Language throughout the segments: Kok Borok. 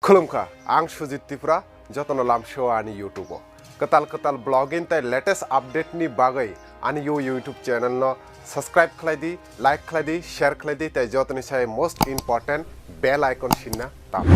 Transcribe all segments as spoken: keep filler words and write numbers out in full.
Khulumkha, ang Sujit Tripura, jotono lamsio ani YouTube o. Kwtal kwtal vlogging tei latest update ni bagwi ani yo YouTube channel no subscribe khlai di, like khlai di, share khlai di, tei jotoni sai most important bell icon sinna tamo.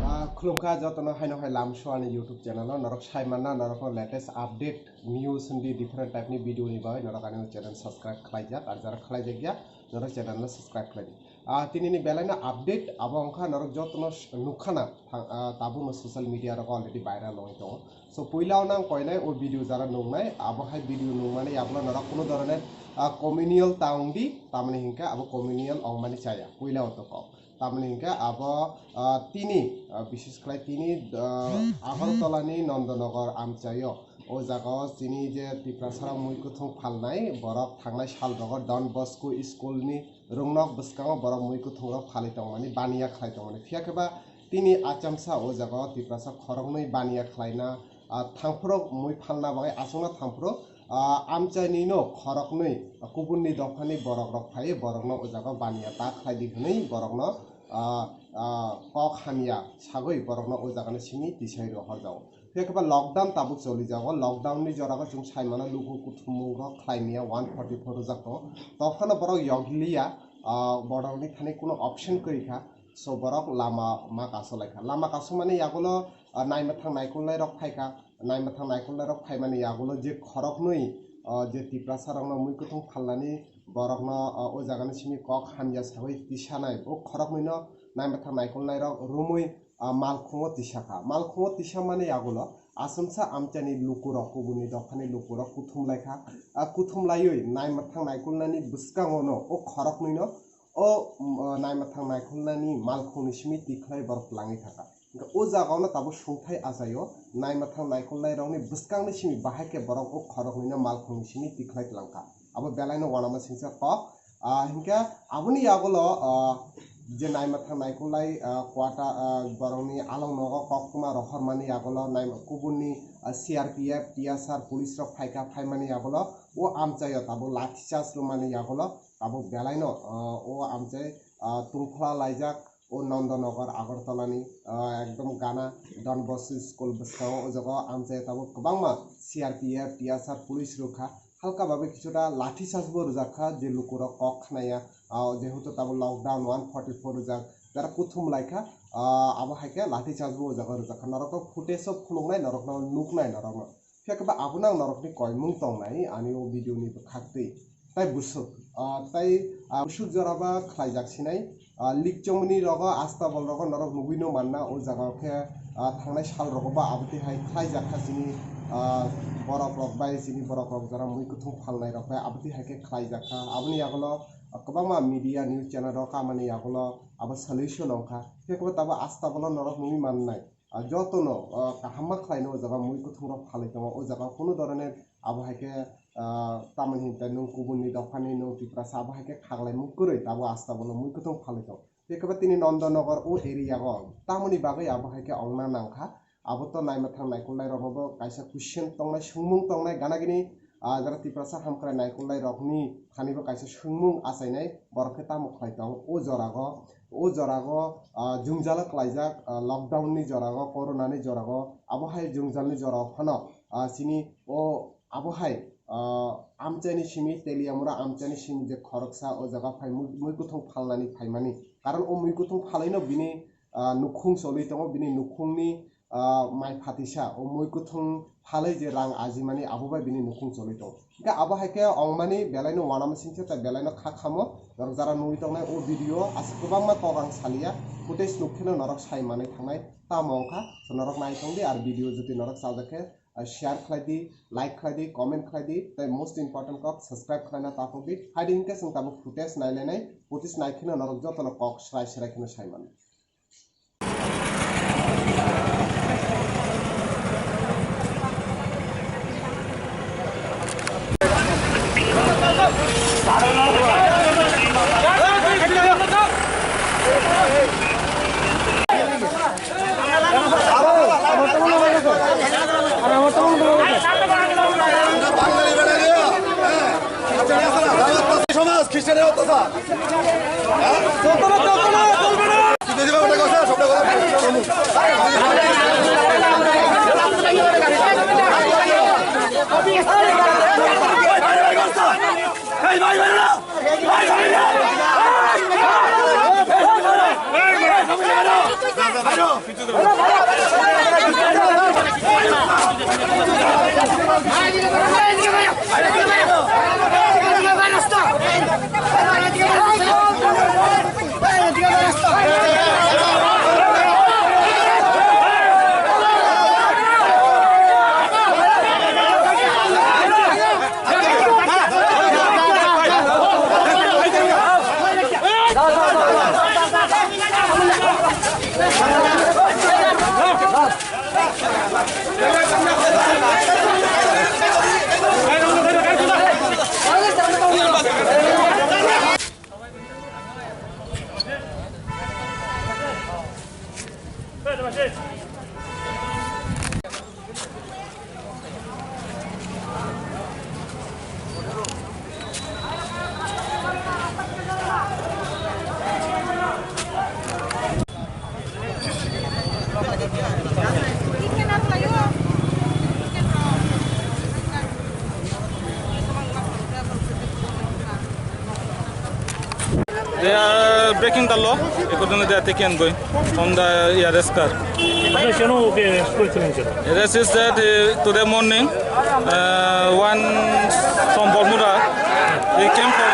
Ah, khulumkha jotono haino hai lamsio ani YouTube channel o norok sai manna, norok no latest update news hindi different type ni video ni bagwi norok ani channel subscribe khlai jak, ar jara khlai jak ya norok channel no subscribe khlai di. Ah, tini ni belai no update abo wngkha norok jotono s-, nukha na thang-, ah, tabuk no social media rok already viral wngwi tongo. So puila o nang koinai o video jara nungnai, abo hai video nungmani yagulo norok kunu dhoroner, ah, communal ta wng di, tamoni hinkhe abo communal wngmani chaya, puila o toko. Tamoni hinkhe abo, ah, tini, ah, bishes khlai tini, ah, Agartala ni Nandanagar amchaio. O jaga o chini je Tiprasa rok mui kuthung phalnai, borok thangnai sal rogo Don Bosco school ni rwngnok bwskango borok mui kuthung rok phalwi tongmani, baniya khlai tongmani. Phiya khe ba tini achamsa o jaga o Tiprasa khoroknwi baniya khlaina, ah, thangphuru mui phalna bagwi aswkno thangphuru, ah, amchaini no khoroknwi, ah, kubunni dophani borok rok phaiwi borokno o jaga o baniya ta khlai di hwnwi borokno, ah, ah, kok hamya sagwi borokno o jagani simi tisai rohor jago. Phiya khe ba lockdown tabuk choli jago, lockdown ni jora o chwng sai mano luku kuthumung rok khlai maya one forty four rwjak tongo. Tophano borok yokliya, ah, borok ni thani kuno option kwrwi kha, so borok lama ma kaso lai kha. Lama kaso mani yagulo, ah, naimathang naikulnai rok phai kha, naimathang naikulnai rok phai mani yagulo je khoroknwi, ah, je Tiprasa rok no mui kuthung phalnani borok no, ah, o jaga ni simi kok hamya sawi tisanai, o khoroknwi no naimathang naikulnai rok romwi ah, malkhungo tisa kha. Malkhungo tisa mani yagulo aswmsa amchaini lukurok, kubunni dophani lukurok kuthum lai kha. Ah, kuthum laiwi naimathang naikulnani bwskango no o khoroknwi no o, mm, ah, naimathang naikulnani malkhungni simi tikhlai borok twlangwi thangkha. Hwnkhe o jaga o no tabuk sungthai achaio, naimathang naikulnai rokni bwskangni simi bahai khe borok o khoroknwi no malkhungni simi tikhlai twlangkha. Abo belai no uanama singcha kok. Ah, hinkhe aboni yagulo, ah, je naimathang naikulnai, ah, kwata, ah, borokni along nogo koktwma rohormani yagulo nai-, kubunni, ah, C R P F, T S R, police rok phaikha, phaimani yagulo o amchaio tabuk lathi charge rwmani yagulo tabuk belaino, ah, o amchai, ah, tungphla laijak. O Nandanagar Agartala ni, ah, ekdom gana Don Bosco school bwskango o jaga o amchai tabuk kwbangma C R P F, T S R police rwkha, halka babe kisuta lathi charge bo rwjak kha, je lukurok kok khnaya, ah, jehetu tabuk lockdown one forty four rwjak, jara kuthum lai kha, ah, abo hai khe lathi charge bo o jaga rwjak kha, norok no footage o phunuknai, norok no nuknai norok no. Phiya khe ba abono ang norokni koimung tongnai ani o video ni bwkhaktwi. Tai bwswk, ah, tai, ah, bwswk jora ba khlaijak sinai, ah, likchongmani rogo, astabol rogo norok nugwi no manna o jaga o khe, ah, thangnai sal rogo ba abotwi hai khlaijak kha chini, ah, borok rok bai chini borok rok jora mui kuthung phalnai rok bai abotwi hai khe khlaijak kha. Aboni yagulo, ah, kwbangma media news channel rok kamani yagulo abo solution wngkha. Phiya khe ba tabo astabolo norok nugwi mannai. Ah, jotono, ah, kaham ma khlaino o jaga mui kuthung rok phalwi tongo. O jaga kunu dhoroner abo hai khe, ah, tamoni hintai nwng kubunni dophani nwng Tiprasa abo hai khe khaklaimung kwrwi tabo astabolo mui kuthung phalwi tongo. Tei khe ba tini Nandanagar o area o tamoni bagwi abo hai khe ongna nangkha. Abo to naimathang naikulnai rokno bo kaisa question tongnai, swngmung tongnai gana gini. Ah, jara Tiprasa hamkrai naikulnai rokni thani bo kaisa swngmung achainai, borok khe tamo khlai tong o jorago, o jorago, ah, jwngjalo klaijak, ah, lockdown ni jorago, corona ni jorago, abo hai jwngjalni jorao phano, ah, chini o abo hai, ah, amchaini simi, Teliamura amchaini simi je khoroksa o jaga phai mui, mui kuthung phalnani phaimani, karon o mui kuthung phalwino bini, ah, nukhung choli tongo, bini nukhungni ah, mai phatisa, o mui kuthung phalwi je rang ajimani abo bai bini nukhung choli tongo. Hingkhe abo hai khe ongmani belaino uanama singcha tei belaino kha khamo, norok jara nugwi tongnai o video aswk kwbangma kok ang saliya, footage nuk kheno norok sai manwi thangnai tamo wngkha. So norok nai tong di, ar video jodi norok chajak khe, ah, share khlai di, like khlai di, comment khlai di, tei most important kok subscribe khlaina ta phok di. Hai di hingkhe chwng tabuk footage nai lainai, footage nai kheno norok jotono kok srai srai kheno sai mano. সমাজ They are breaking the law. Accordingly, they are taken going on the arrest car. Arrest is that uh, today morning, uh, one from Bormura, he came for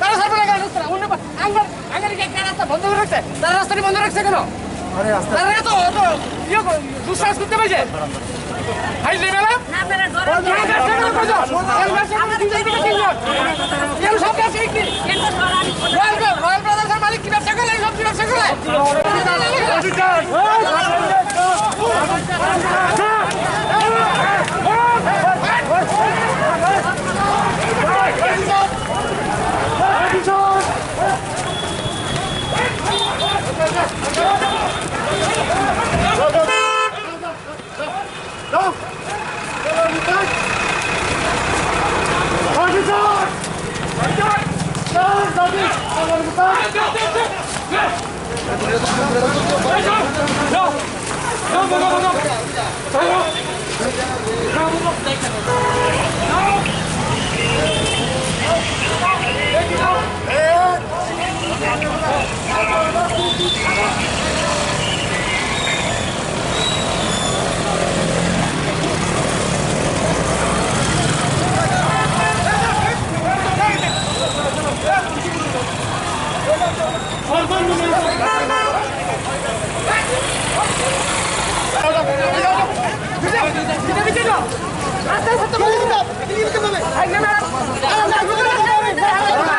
তারা সার্ভে লাগানো রাস্তা না, অন্য পা-, আঙ্গার, আঙ্গার কি একটা রাস্তা বন্ধ করে রাখছে? তারা রাস্তাটি বন্ধ রাখছে কেন? আরে, আস্তে। তারা তো, তো ইয়ে কর-, দুঃসাহস করতে পারছে? হাই লেভেল, হ্যাঁ? এর সব ব্যবসা কি? রয়্যাল ব্রা-, রয়্যাল ব্রাদার্সের মালিক কি ব্যবসা করে? এই সব কি ব্যবসা করে?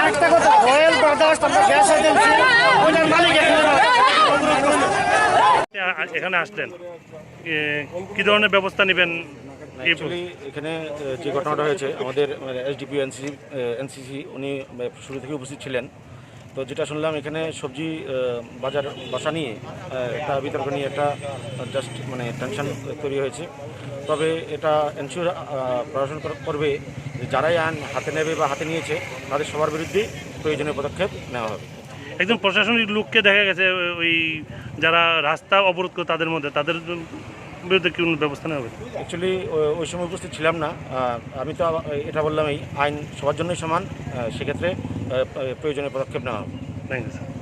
আরেকটা কথা, রয়্যাল ব্রাদার্স, আমরা গ্যাস এজেন্সি, ওইটার মালিক এখানে এখানে আসলেন, এ, কি ধরনের ব্যবস্থা নেবেন? অ্যাকচুয়ালি এখানে, এ, যে ঘটনাটা হয়েছে, আমাদের, মানে, এসডিপিও এনসিসি, এ, এনসিসি উনি, এ, শুরু থেকে উপস্থিত ছিলেন। তো যেটা শুনলাম, এখানে সবজি, এ, বাজার বাসা নিয়ে, এ, একটা বিতর্ক নিয়ে একটা জাস্ট, মানে, টেনশন তৈরি হয়েছে। তবে এটা এনশিওর, আ, প্রশাসন কর-, করবে যে যারাই আইন হাতে নেবে বা হাতে নিয়েছে, তাদের সবার বিরুদ্ধে প্রয়োজনীয় পদক্ষেপ নেওয়া হবে। একজন প্রশাসনিক লোককে দেখা গেছে ওই যারা রাস্তা অবরোধ করে তাদের মধ্যে, তাদের বিরুদ্ধে কি কোনো ব্যবস্থা নেওয়া হবে? অ্যাকচুয়ালি, ও-, ওই সময় উপস্থিত ছিলাম না। আহ, আমি তো আবার এটা বললাম, এই আইন সবার জন্যই সমান। আহ, সেক্ষেত্রে, আহ, প্রয়োজনীয় পদক্ষেপ নেওয়া হবে। Thank you, sir.